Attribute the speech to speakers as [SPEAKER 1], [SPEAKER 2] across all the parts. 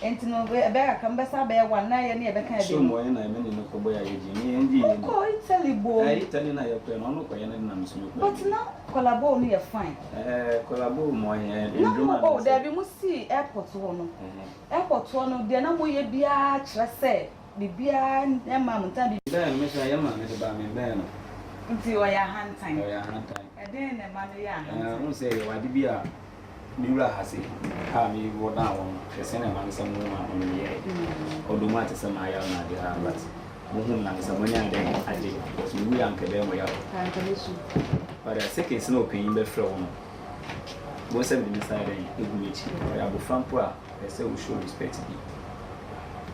[SPEAKER 1] Nti no ɛbɛyɛ kakra mobɛsan abɛyɛ one na yɛne yɛbɛka yɛ
[SPEAKER 2] So
[SPEAKER 1] den.
[SPEAKER 2] mo yɛ na ɛmɛ ne no kɔbɔ yɛ ayɛ gyi ne yɛn gyi yɛ ni.
[SPEAKER 1] Wokɔ Italy bom.
[SPEAKER 2] Ɛɛ Italy na yɛkɔɛ no ɔno kɔyɛ ne de na me nso mekɔɛ.
[SPEAKER 1] But na collabo no yɛ fine.
[SPEAKER 2] Ɛɛ collabo mo yɛ
[SPEAKER 1] Na
[SPEAKER 2] ndwuma
[SPEAKER 1] mo
[SPEAKER 2] no
[SPEAKER 1] oh
[SPEAKER 2] sɛ.
[SPEAKER 1] daabi mo sii airport hɔ no. Airport hɔ no deɛ na moyɛ biara kyerɛ sɛ biribiara ɛmmaa mo ntam.
[SPEAKER 2] Bɛn no me so ɛyɛ maame de ba me bɛn no.
[SPEAKER 1] Nti ɔyɛ ahantan.
[SPEAKER 2] Ɔyɛ ahantan.
[SPEAKER 1] Ɛdɛn na ɛma no yɛ ahantan?
[SPEAKER 2] Ɛɛ wohu sɛ yɛwɔ ade bi a me wura ha se a me wɔ dan wɔ no hwɛ sɛnea maame sɛ mo ma ɔno meyɛɛ. Ɔdɔ mu a te sɛ mayare na ade a but mo hu me na sɛ mo ani ayɛ dɛn agye because me wui a anka ɛbɛyɛ mo yaw.
[SPEAKER 1] Anka mɛsu.
[SPEAKER 2] But seconds na ɔpanyin bɛfrɛ wo no bohu sɛ mede me nsa ayɛ dɛn egu m'akyi. Ɔyɛ abofra mpo a ɛsɛ sɛ wo show respect bi.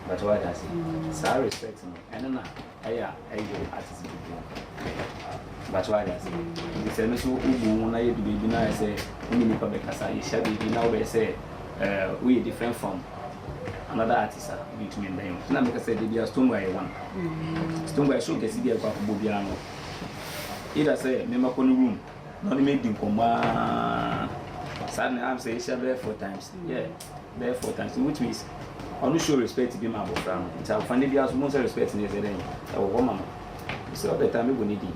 [SPEAKER 2] But wate ase? Saa respect no ɛno na ɛyɛ a ɛyew artist bebree no. But wate ase? Nti sɛ ɛno nso wobu wo ho na yɛdu baabi na ayɛ sɛ wo ne nipa bɛkasa, yɛhyia baabi na wobɛyɛ sɛ eh, woyɛ different from another artist a, wobɛtumi mbɛn wo. Nti na meka sɛ da biara Stonebwoy yɛ one. Stonebwoy show kɛse bi a ɛkɔ akɔbɔ biara no, either sɛ mɛmakɔ no room na ɔne me adi nkɔmmɔ aa saa na am sɛ yɛhyia bɛyɛ four times. Yeah. Bɛyɛ four times which means ɔno show respect bi ma abɔfra no nti abɔfra no biara so mo sɛ respect no yɛ sɛ dɛn ɛwɔ hɔ ma no sɛ ɔbɛ taa mebɔ ne din.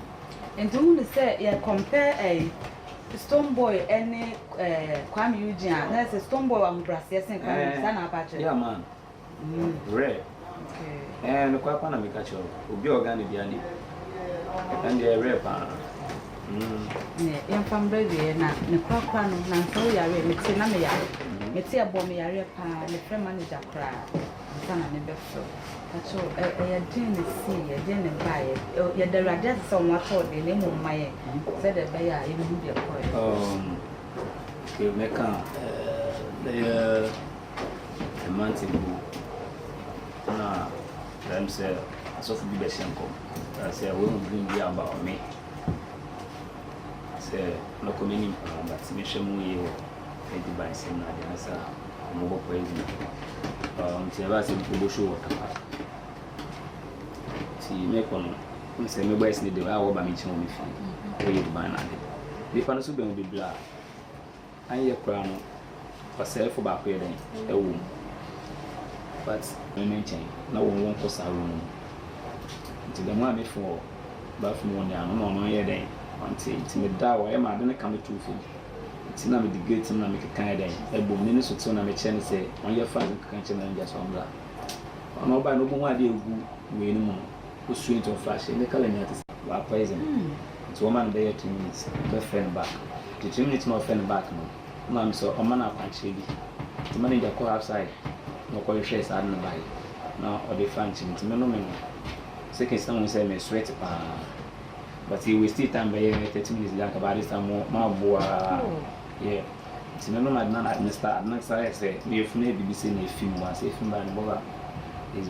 [SPEAKER 1] Nti wohu no sɛ yɛ compare ɛyi Stone Boy ɛne ɛɛ Kwame Eugene a na ɛsɛ Stone Boy wɔ ahobraseɛ sen Kwame Eugene saa na apa akyerɛ?
[SPEAKER 2] Yeah man rare ɛɛ nokware paa na meka kyerɛ wo obi a ɔwɔ Ghana biara nim ɛno deɛ rare paa.
[SPEAKER 1] Neɛ yɛmfa mbrɛ wieɛ na ne korakora no nansa wo yareɛ mete na me yare mete ɛbɔɔ me yareɛ paa me frɛ manager koraa ansa na me bɛ frɛ wo pakyɛw ɛyɛ den na ɛsiiɛ ɛdeɛn na ɛbaeɛ yɛda awurade ase sɛ wɔn atɔ wo deɛ na mmom ma yɛn sɛdeɛ ɛbɛyɛ a yɛbɛhu deɛ ɛkɔeɛ.
[SPEAKER 2] Um, okay, mɛka bɛyɛ a month ago na ɛm sɛ asɔfo bi bɛhyɛ nkɔm sɛ wɔahu dream bi about me Sɛ mɛkɔ m'anim paa but mehwɛ mu yie wɔ ediban sɛm na adeɛ ansa ɔmo bɔ poison. Nti ɛbaa sɛ mekɔbɔ show wɔ Tapa. Nti mekɔ no, wohu sɛ me boys no de a wɔba me nkyɛn wɔ me fie, wɔyɛ ediban na ade. Nnipa no nso bɛn bebree a Anyɛ koraa no, ɔsɛefo baako yɛ dɛn? Ɛwɔ mu. But. Me me nkyɛn na wɔn wɔnkɔ saa room no mu. Nti dɛm a me fo bathroom wɔ nea no na ɔno yɛ dɛn? Ɔnte. Nti me da hɔ, ɛyɛ ma ade no ka me too fam. Nti na mede gate no na me keka yɛ dɛn? Ɛbom. N'ani so tew na me kyerɛ no sɛ ɔnyɛ fast nkeka nkyerɛ manager sɛ ɔmbra. Ɔno ɔbae no obohu ade a egu wei no mu no, osue nti ɔflashe. Ne colour nyinaa te sɛ. Waa poison. Nti wɔma no bɛyɛ 2 minutes ɔbɛfrɛ no back. Nti 2 minutes na ɔfrɛ no back no, na maame sɛ ɔma no akwankyerɛ bi. Nti manager kɔ outside na ɔkɔhwehwɛɛ saa ade no baeɛ na ɔde fa nkyɛn. Nti me nome no seconds na mehu sɛ me sweat paa. But yɛ waste time bɛyɛ 30 minutes deɛ anka by this time mo maboa. Yeah. Nti me nome ade no na ade no start ade no start ayɛ sɛ meyɛ funu ayɛ biribi sɛ na efi mu ba. Sɛ efi mu ba no bɔba.